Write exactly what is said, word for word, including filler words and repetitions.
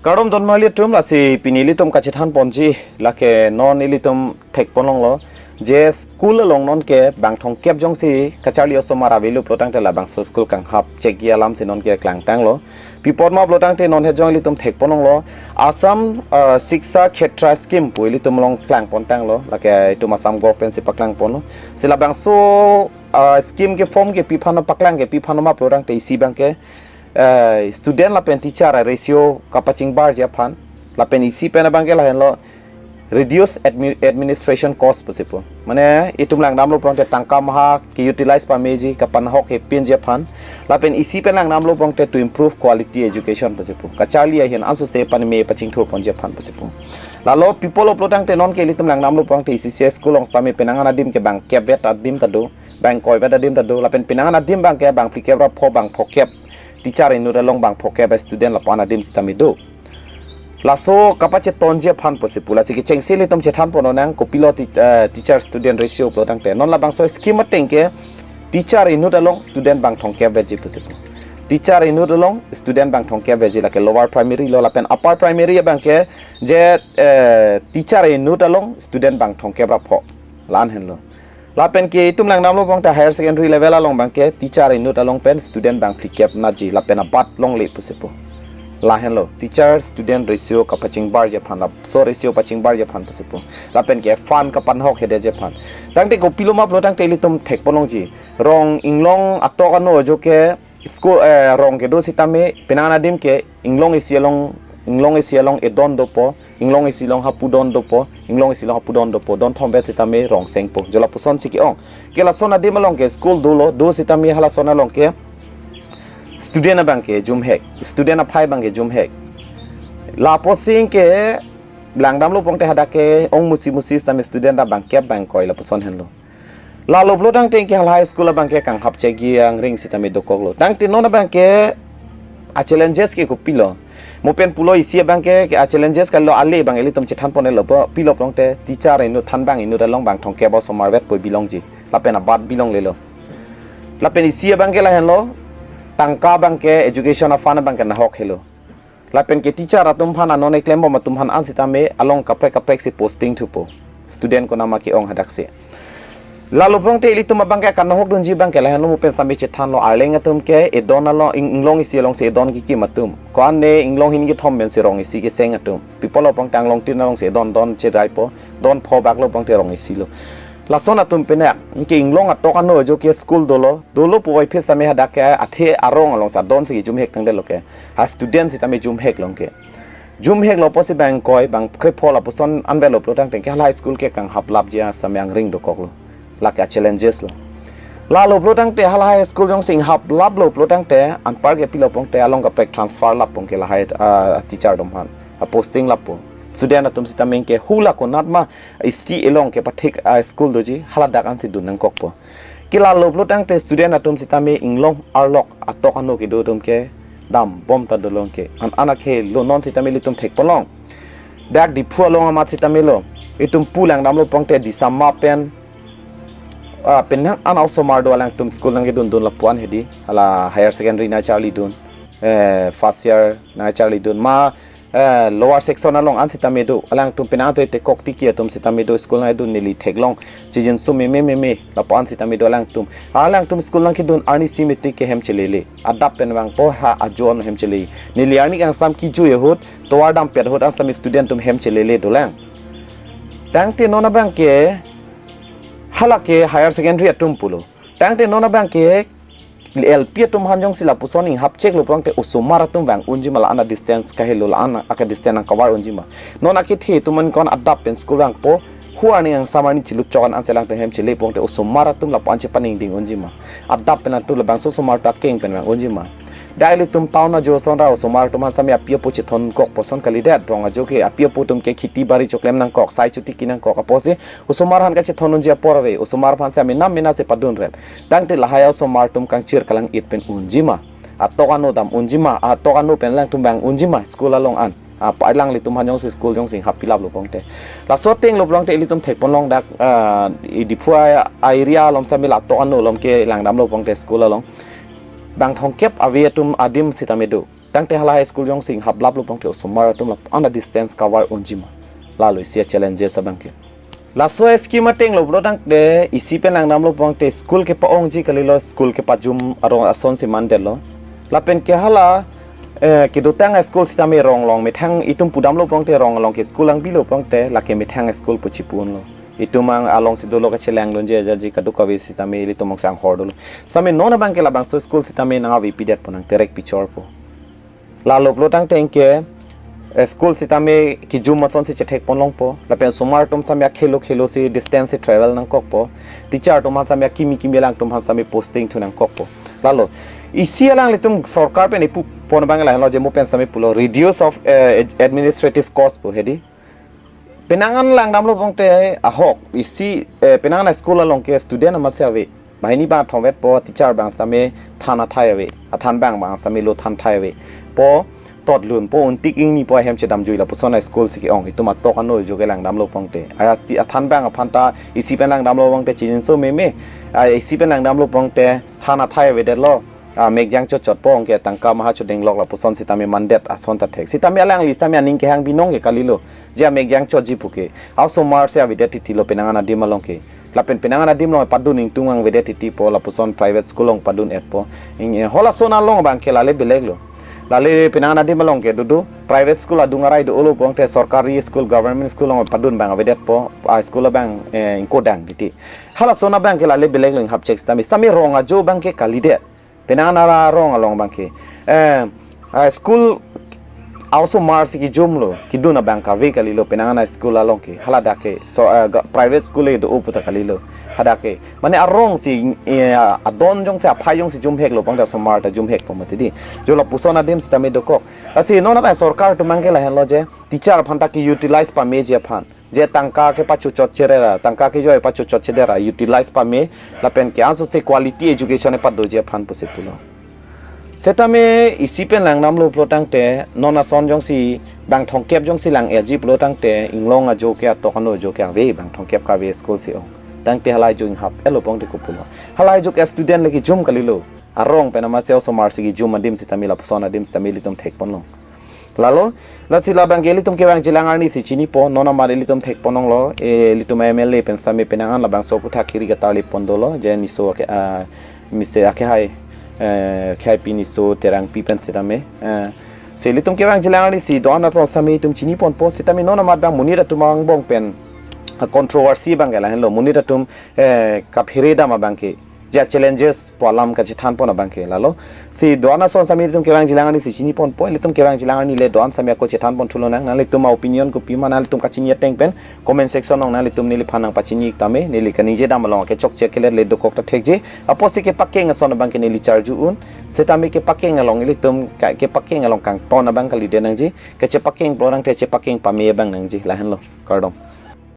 Kardom don mali atum, lasi pini ilitum kachethan ponji, lake non ilitum thekpon longlo je school along non ke bang thomkep jongsi kacharli osomar avelo pulotangte labangso school kanghap chekji alam si non ke klangtanglo. Pi apot ma pulotangte non he jong ilitum thekpon longlo, Assam, ah, Shiksha Khetra Scheme pu ilitum along klangpontanglo, lake itum Assam government si paklangponlo. Si labangso, ah, scheme ke form ke pi aphan paklang ke pi aphan ma pulotangte isi abangke, eh, student lapen teacher a-ratio kapachingbarji aphan, lapen isi pen abangke lahenlo reduce admi-, administration cost pusi pu. Mane itum langdamlo pulotangte tangka maha ke-utilize pameji, kapanahok hepinji aphan. Lapen isi pen langdamlo pulotangte to improve quality education pusi pu. Kacharli ahin ansose panme pachingthurponji aphan pusi pu. Lalo pi apotlo pulotangte non ke ilitum langdamlo pulotangte isi isi school along sitame penang an adim ke bang kepvet adim ta do, bang koivet adim ta do, lapen penang an adim abangke bang phlikep ra pho, bang phokep teacher inut along, bang phokep student lapu-an adim sitame do. Laso kapachetonji aphan pusi pu, lasi kechengsi ilitum chethan ponnang kopilo ti-, eh, teacher student ratio pulotangte. Non labangso scheme ateng ke teacher inut along student bang thomkep vetji pusi pu. Teacher inut along student bang thomkep vetji, lake lower primary lo, lapen upper primary abangke je, eh, teacher inut along student bang thomkep ra pho. La-an henlo. Lapen ke itum langdamlo pulotangte higher secondary level along abangke teacher inut along pen student bang phlikep naji, lapen abat longle pusi pu. Lahenlo teacher student ratio kapachingbarji aphan, laso ratio pachingbarji aphan pusi pu. Lapen ke fund kapanahok hedetji aphan. Tangte kopilo ma pulotangte ilitum thekpon longji, rong inglong atok ano ajo ke school, eh, rong kedo sitame penang an adim ke inglong isi along, inglong isi along edon dopo, inglong isi along hapu don dopo, inglong isi along hapu don dopo, don thomvet sitame rong sengpo. Jo lapuson si ke-ong. Ke lason adim along ke school dolo, do sitame halason along ke student abangke jumhek, student aphai abangke jumhek. Lapuson ke langdamlo pulotangte hadak ke ong musi musi sitame student abang kep bang koi lapuson henlo. Lalo pulotangte ke halahai school abangke kanghap chekji angring sitame dokoklo. Tangte non abangke a-challenges ke kopilo? Mo pen pulo isi abangke ke a-challenges kalo, ale abang ilitum chethan ponnelo, pilo pulotangte teacher inut, thanbang inut along bang thomkep osomar vet poi bilongji, lapen abat bilonglelo. Lapen isi abangke lahenlo, tangka abangke education a-fund abangke nahok helo. Lapen ke teacher atum aphan, anon eklembom atum aphan an sitame along kaprek kaprek si posting thupo. Student konama ke-ong hadak si. Lalo pulotangte ilitum abangke kanahok dunji abangke lahenlo, mo pen sitame chethanlo, Arleng atum ke edon along, ing-, inglong isi along si edon kekim atum. Ko-an ne inglong hini kethom pen si rong isi keseng atum. Pi apotlo pulotangte inglong tin along si edon don chedaipo, don pho baklo pulotangte rong isi lo. Lason atum pen ke inglong atok ano ajo ke school dolo, dolo puvoiphit sitame hadak ke athe arong along si adon si jumhek tangdetlo ke. Ha student sitame jumhek long ke. Jumheklo pusi bang koi, bang krepho lapuson anvetlo pulotangte ke halahai school ke kanghaplapji asitame angring dokoklo. Lake a-challenges lo. Lalo pulotangte halahai school jongsi inghaplaplo pulotangte anpar ke pilo pulotangte along kaprek transfer lappo ke lahai, ah, teacher atum aphan. A-posting lappo. Student atum sitame ke hula konat ma isi along kepathik a-school doji, haladak an si dun nangkokpo. Ke lalo pulotangte student atum sitame inglong arlok atok ano kedo atum ke dambom ta dolong ke. An anak he lo, non sitame ilitum thekpon long. Dak Diphu along amat sitame lo. Itum pu langdamlo pulotangte Disama pen, ah, penang an osomar do alangtum school nangkedun dun lapu-an hedi. Hala higher secondary nangcharlidun, eh, first year nangcharlidun ma, eh, lower section along an sitame do, alangtum penang an to ete kok tiki atum sitame do, school nangdun neli theklong, chijin sum meme meme lapu-an sitame do alangtum. Alangtum school nangkedun arni si mete ke hem chelele. Adap pen vangpo, ha ajo an hem chele. Neli arni kangsam kejui ahut, tovar dampet ahut an sitame student atum hem chelele dolang. Tangte non abangke hala ke higher secondary atum pulo. Tangte non abangke L P atum aphan jongsi lapuson inghap cheklo pulotangte osomar atum vang unji ma, la-an a-distance kahelo, la-an aka-distance nang cover unji ma. Non akethe atum an kon adap pen school vangpo, hu arni kangsam arni chilu chok an ansi alangtum hem chele pulotangte osomar atum lapu-an chepaningding unji ma. Adap pen atum labangso osomar ta keng pen vang unji ma. Dak ilitum town ajo ason ra osomar atum aphan sitame api apo chethonkokpo ason kalidet, rong ajo ke api apo atum ke kheti bari choklem nangkok, sai chotiki nangkok apotsi osomar aphan kachethon unji apor ave, osomar aphan sitame nam mena si padun rem. Tangte lahai osomar atum kangchir kalang-it pen unji ma. Atok ano dam unji ma, atok ano pen alangtum vang unji ma school along an. Apa alanglitum aphan jongsi school jongsi inghap pilaplo pulotangte. Laso atenglo pulotangte ilitum thekpon long dak, ah, i Diphu a-area along sitame la atok ano along ke langdamlo pulotangte school along bang thomkep ave atum adim sitame do. Tangte hala high school jongsi inghaplaplo pulote osomar atum la-an a-distance cover unji ma? Lalo isi a-challenges abang ke. Laso a-scheme ateng lo pulo tangte isi pen langdamlo pulote school kepa-ongji kalilo, school kepajum arong asonsi mandetlo. Lapen ke hala, eh, kedotang a-school sitame rong along methang, itum pudamlo pulote rong along ke school angbilo pulote lake methang a-school pu chipu unlo. Itum ang alongsi dolo kachelangdunji ajaji kadokave sitame ilitum angsang hor dolo. Sitame non abang ke labangso school sitame nang-ave pidetpo, nang terek pichorpo. Lalo pulo tangte anke, eh, school sitame kijum asonsi chethekpon longpo. Lapen osomar atum sitame akhelo khelo si distance si travel nangkokpo. Teacher atum sitame akimi kimi alangtum sitame posting thu nangkokpo. Lalo isi alanglitum sorkar pen ipupon abang lahenlo je mo pen sitame pulo reduce of, eh, administrative cost pu hedi. Penang an langdamlo pulote ahok isi, eh, penang an school along ke student amatsi ave. Banghini bang thomvetpo, teacher bang sitame than athai ave. Athan bang bang sitame lo than thai ave. Po tot lunpo, untik ingnipo ahem chedamjui lapuson a-school si ke-ong. Itum atok ano jo ke langdamlo pulote. Aya ti athan bang aphan ta isi pen langdamlo pulote chinso meme. A isi pen langdamlo pulote than athai avedetlo. A mekjang chotchotpo, anke tangka maha chodenglok lapuson sitame mandet ason ta thek. Sitame alangli sitame aning kehang binong ke kalilo. Je a mekjang chotji pu ke. Osomar si avedet titilo penang an adim along ke. Lapen penang an adim along padun ingtung ang avedet titipo lapuson private school along padun-etpo. Ing, eh, halason along abang ke lale belek lo. Lale penang an adim along ke dodo private school adung arai dolo pulote sorkari school, government school along padun abang avedetpo, a school abang, eh, ingkodang titi. Halason abang ke lale belek lo, inghap chek sitame. Sitame rong ajo abang ke kalidet. Penang an arong along abang ke. Eh, a school a-osomar si kijumlo, kidun abang kave kalilo penang an a-school along ke. Haladak ke. So, eh, ga-, private school le do-o pu ta kalilo. Hadak ke. Mane arong si, eh, adon jongsi aphai jongsi jumheklo pulote osomar ta jumhekpo mati di. Jo lapuson adim sitame dokok. Lasi non abang sorkar atum abang ke lahenlo je teacher aphan ta ke-utilize pameji aphan. Je tangka kepachochotchedera, tangka kejoi pachochotchedera, utilize pame, lapen ke ansose quality education epadoji aphan pusi pulo. Setame isi pen langdamlo pulo tangte, non ason jongsi bang thomkep jongsi lang-eji pulo tangte, inglong ajo ke atok ano ajo ke ave, bang thomkep kave school si ong. Tangte halai ajo inghap-etlo pulote kopulo. Halai ajo ke student le kijum kalilo. Arong pen amatsi osomar si kijum adim sitame lapuson adim sitame ilitum thekponlong. Lalo, lasi labang ke ilitum kevang jilang arni si chinipo, non amat ilitum thekponlonglo, eh, ilitum M L A pen sitame penang an labangso aphuthak kiri katarlipon dolo, je niso ake, ah, misi ake hai, eh, ake hai pi niso Terangpi pen sitame, eh, si ilitum kevang jilang arni si do-an ason sitame itum chiniponpo, sitame non amat bang monit atum angbong pen, ah, controversy abang ke lahenlo, monit atum, eh, kaphere dam abang ke. Ja challenges pu alam kachethanpon abang ke lalo. Si do-an ason sitame ilitum kevang jilang arni si chiniponpo, ilitum kevang jilang arni le do-an sitame ako chethanpon thulonang, nanglitum a-opinion kopi ma nanglitum kachini ateng pen comment section along nanglitum neliphan nangpachini tame, neli kaningje dam along ke chokche kelet le dokok ta thekji, apotsi kepakeng ason abang ke neli charju un, setame kepakeng along ilitum ka-, kepakeng along kangton abang kalidet nangji, kachepakeng pulo tangte chepakeng pame abang nangji, lahenlo, kardom.